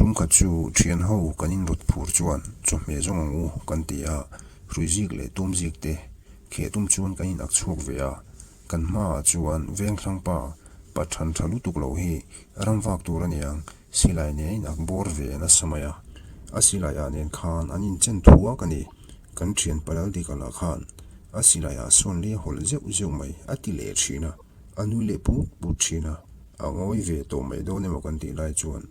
Tumkhat chu thian ho kan inrawt phur chuan chawhmeh zawng ang u kan ti a, hruizik leh tumzik te kheh tum chuan kan inak chhuak ve a. Kan hmaah chuan Vengthlang pa pa than tha lutuk lo hi ram vak tur a niang, silai nen inak bawr ve nasa mai a. A silai ah nen khan an inchen thuak a ni. Kan thian Palal Dika lah khan a silai ah sawn leh hawlh zeuh zeuh mai a ti leh thin a, a nui leh put put thin a. A ngawi ve tawh mai dawn emaw kan tih lai chuan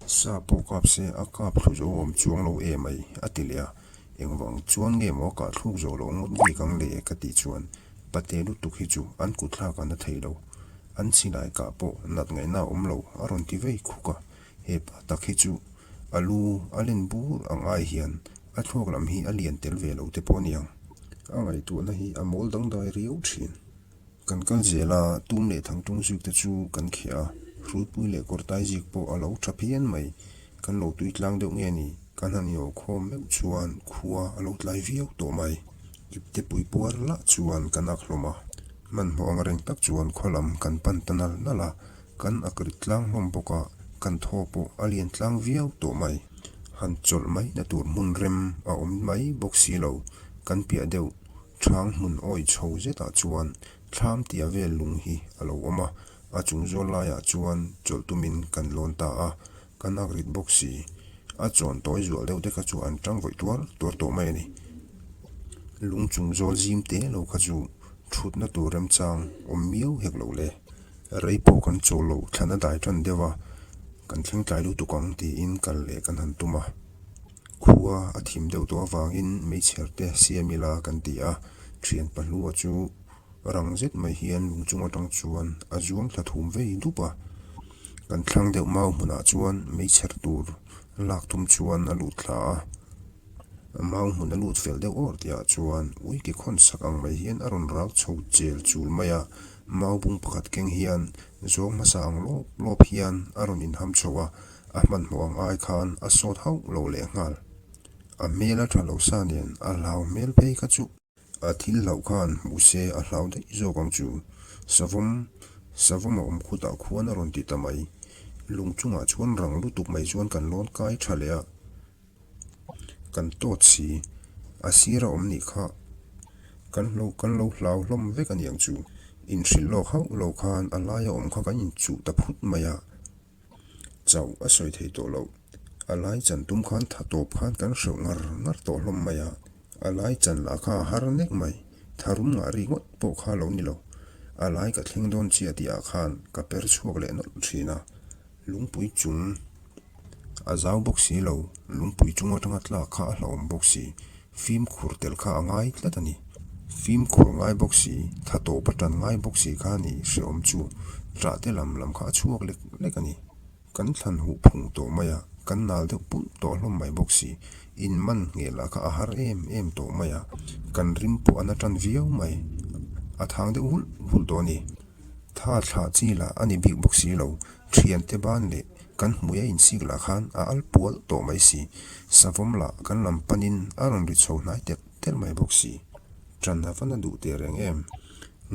sa pawh kap se a kap thlu zo awm chuang lo em ai a ti leh a, engvang chuan nge maw a kah thluk zawh loh ngawt bik ang le ka tih chuan pate lutuk hi chu an kut thlak a na thei lo, an chilai kah pawh nat ngaihna a awm lo a rawn ti vei khuk a, he pa tak hi chu a lu a len bur ang ai hian a thluak lam hi a lian tel ve lo te pawh a niang, a ngaihtuahna hi a mawl dangdai riau thin. Kan kal zel a, tum leh thangtung zik te chu kan kheh a, hrulpui leh kawrtai zik pawh a lo tha phian mai. Kan lo tui tlang deuh nge ni, kan han inawh khawm meuh chuan khua a lo tlai viau tawh mai. Ipte pui puar lah chuan kan ak hlawm a, hmanhmawh ang reng tak chuan khaw lam kan pan ta nal nal a, kan ak rit tlang hlawm bawk a, kan thaw pawh a lian tlang viau tawh mai. Han chawlh mai na tur hmun rem a awm mai bawk si lo, kan piah deuh Thang hmun awi chho zetah chuan thlam tia vel lung hi a lo awm a, a chung zawl laiah chuan chawlh tumin kan lawn ta a, kan ak rit bawk si. A chawn tawi zual deuh te kha chu an tang vawih tuar tuar tawh mai a ni. Lung chung zawl zim te lo kha chu thutna tur remchang awm miau hek lo le. Rei pawh kan chawl lo, thlan a dai tan deuh a, kan thleng tlai lutuk ang tiin kal leh kan han tum a. Khua a thim deuh tawh avangin meichher te siam ila kan ti a, thian pahlua chu rang zet mai hian lung chung atang chuan a zuang thla thum vei dup a. Kan thlang deuh mau hmunah chuan meichher tur lak tum chuan a lut thla a, mau hmun a lut fel deuh awr tihah chuan ui ke khawn sak ang mai hian a rawn rak chho chel chul mai a, mau bung pakhat keng hian zawng hmasa ang lawp lawp hian a rawn inham chho a. A hmanhmawh ang ai khan a sawt hauh lo leh nghal. A hmel a tha lo sa nen a hlau hmel phei kha chu. A thil hlauh khan hmuh se a hlau daih zawk ang chu. Savawm, savawm a awm khutah khuan a rawn ti ta mai. Lung chungah chuan rang lutuk mai chuan kan lawn kai tha leh a. Kan tawt si. A sir a awm nih kha. Kan hlo, kan lo hlau hlawm vek a niang chu. Inhrilh lawk hauh lo khan a laia awm kha kan inchuh ta phut mai a. Chauh a sawi thei tawh loh. A lai chan tum khan tha tawp khan kan hreuh ngar ngar tawh hlawm mai a, a lai chan lah kha a har nek mai, tharum ngah ri ngawt pawh kha lo ni lo. A lai ka thleng dawn chiah tih ah khan ka per chhuak leh nawlh thin a, lungpui chung a zau bawk si lo, lungpui chung atanga tlak kha a hlauhawm bawk si, fimkhur tel kha a ngai tlat a ni. Fimkhur ngai bawk si, tha tawp a tan ngai bawk si kha a ni hrehawm chu ṭah te lam lam kha a chhuak lek lek a ni. Kan thlan huh phung tawh mai a, kan nal deuh pulh tawh hlawm mai bawk si, in man ngheh lah kha a har em em tawh mai a, kan rim pawh a na tan viau mai, a thang deuh hulh hulh tawh a ni. Tha thlah chi lah a ni bik bawk si lo, thiante ban leh kan hmui a insik lah khan a al pual tawh mai si, savawm lah kan lam panin a rawn ri chho hnai telh telh mai bawk si. Ṭan a va na duh teh reng em?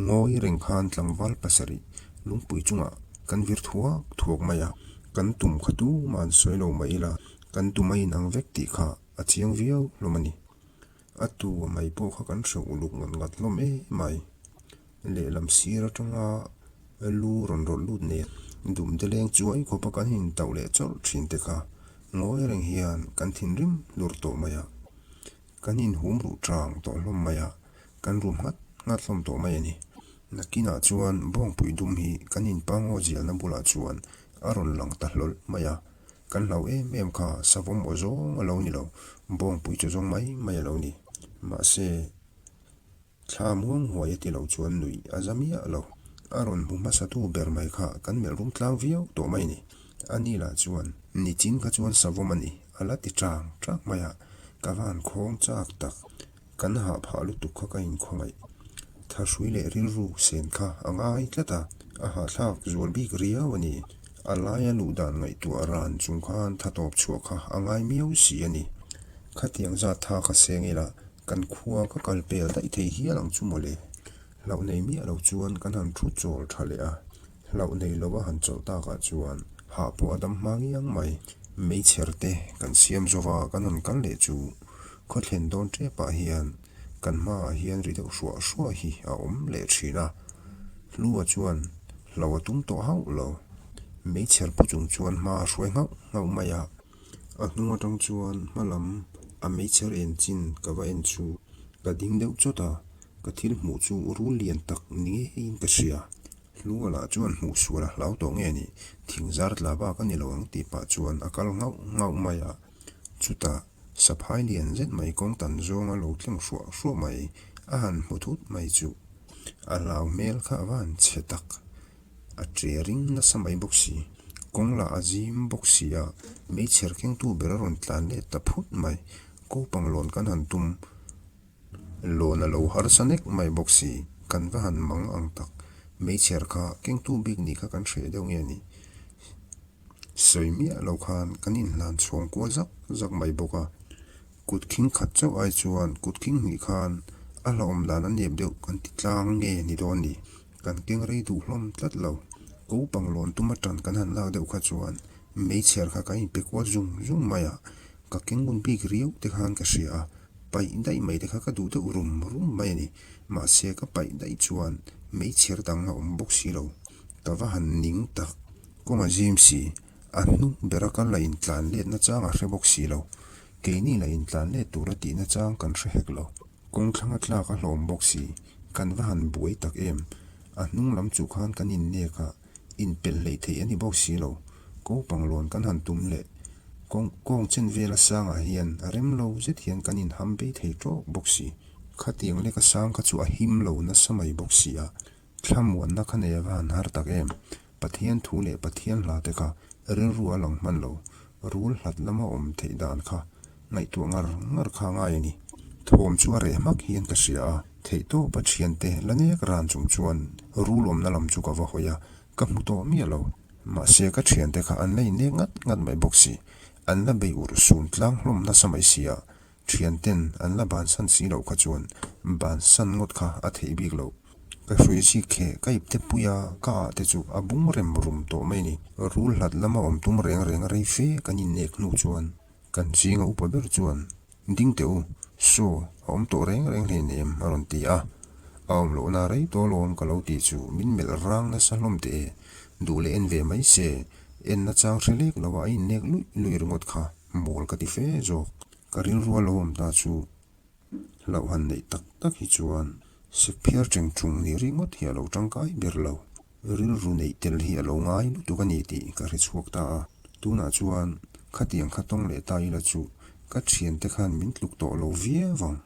Ngawi reng khan tlangval pasarih lungpui chungah kan vir thuak thuak mai a, kan tum kha tumah an sawi lo mai ila, kan tum a inang vek tih kha a chiang viau hlawm a ni. A tu mai pawh kha kan hreuh uluk ngat ngat hlawm em mai. Lehlam sir atanga lu rawn rawlh lut nen dum te leng chuai khawpa kan intauh leh chawrh thin te kha ngawi reng hian kan thinrim hlur tawh mai a. Kan inhum ruh tang tawh hlawm mai a, kan rum nghat nghat hlawm tawh mai a ni. Nakinah chuan bawngpui dum hi kan inpangaw zialna bulah chuan a rawn lang ta hlawl mai a. Kan hlau em em kha savawm aw zawng a lo ni lo, bawngpui chaw zawng mai mai a lo ni. Mahse, thla muang huai a ti lo chuan nuih a za miah lo. A rawn hmu hmasatu ber mai kha kan melh rum tlang viau tawh mai ni. A ni lah chuan nichin kha chuan savawm a ni, a la ti tang tang mai a, ka van khawng chak tak. Kan hah phah lutuk kha ka inkhawngaih. Thahrui leh rilru sen kha a ngai tlat a, a hahthlak zual bik riau a ni. A laia luh dan ngaihtuah ran chung khan tha tawp chhuah kha a ngai miau si a ni. Khatiang zat tha kha seng ila kan khua ka kal pel daih thei hial ang chu mawle. Hlauh nei miah lo chuan kan han thu chawl tha leh a. Hlauh nei lova han chawlh takah chuan hah pawh a dam hma ngiang mai. Meichher te kan siam zawva kan han kal leh chu khaw thlen dawn tepah hian kan hmaah hian ri deuh hruah hruah hi a awm leh thin a. Hlua chuan hlo a tum tawh hauh lo. Meichher pu chung chuan hma a hruai nghauh nghauh mai a. A hnung atang chuan hma lam a meichher en chin ka va en chu ka ding deuh chawt a, ka thil hmuh chu rul lian tak ni ngeiin ka hria. Hlua lah chuan hmuh sual a hlau tawh nge ni, thing zar tla bak a ni lo ang tih pah chuan a kal nghauh nghauh mai a. Chutah saphai lian zet mai kawng tan zawnga lo tleng hruah hruah mai a han hmu thut mai chu a hlau hmel kha a va han chhe tak. A che ring nasa mai bawk si. Kawng lah a zim bawk si a, meichher kengtu ber a rawn tlan let ta phut mai. Kopang lawn kan han tum. Lawn a lo harsa nek mai bawk si, kan va han mang ang tak. Meichher kha kengtu bik nih kha kan hreh deuh nge ni? Sawi miah lo khan kan inhlan chhawng kual zak zak mai bawk a. Kut khing khat chauh ai chuan kut khing hnih khan a hlauhawm dan a nep deuh kan ti tlang nge ni dawn ni? Kan keng rei duh hlawm tlat lo. Kopang lawn tum atan kan han lak deuh kha chuan meichher kha kan inpe kual zung zung mai a, ka keng ngun bik riau te khan ka hria a. Paih daih mai te kha ka duh deuh rum rum mai a ni. Mahse ka paih daih chuan meichher dang a awm bawk si lo. Ka va han ning tak. Kawng a zim si. A hnung bera kal la intlan let nachang a hre bawk si lo. Keini la intlan let tur a tih nachang kan hre hek lo. Kawng thlang a tlak a hlawm bawk si. Kan va han buai tak em. A hnung lam chu khan kan innek a, inpelh hleih theih a ni bawk si lo. Kopang lawn kan han tum leh kawng kawng chen vela sangah hian a rem lo zet hian kan inham bei thei tawk bawk si. Khatiang leka sang kha chu a him lo nasa mai bawk si a, thlamuanna kha nei a va han har tak em. Pathian thu leh Pathian hla te kha rilru a lang hman lo, rul hlat lama awm theih dan kha ngaihtuah ngar ngar kha ngai a ni. Thawm chu a reh hmak hian ka hria a, theihtawp a thiante la nek ran chung chuan rul awmna lam chu ka va hawi a, ka hmu tawh miah lo. Mahse ka thiante kha an la innek ngat ngat mai bawk si, an la bei urh sun tlang hlawm nasa mai si a, Thianten an la bansan si loh kha chuan bansan ngawt kha a theih bik loh. Ka hrui chi kheh ka ip te pui a, ka ah te chu a bung rem rum tawh mai ni. Rul hlat lama awm tum reng reng a rei fe kan innek hnu chuan kan zinga upa ber chuan, Ding teh u, saw a awm tawh reng reng hleinem a rawn ti a. A awm lohna rei tawh alawm ka lo tih chu min melh rang nasa hlawm teh e. Duh leh en ve mai se, enna chang hre lek lo a a innek luih luih ringawt kha. Mawl ka ti fe zawk. Ka rilru a lo awm ta chu hlauh han neih tak tak hi chuan Sekphiar cheng chung ni ringawt hi a lo tangkai ber lo. Rilru neih tel hi a lo ngai lutuk a ni tih ka hre chhuak ta a. Tunah chuan khatiang kha tawng leh ta ila chu ka thiante khan min tluk tawh lo viau ang.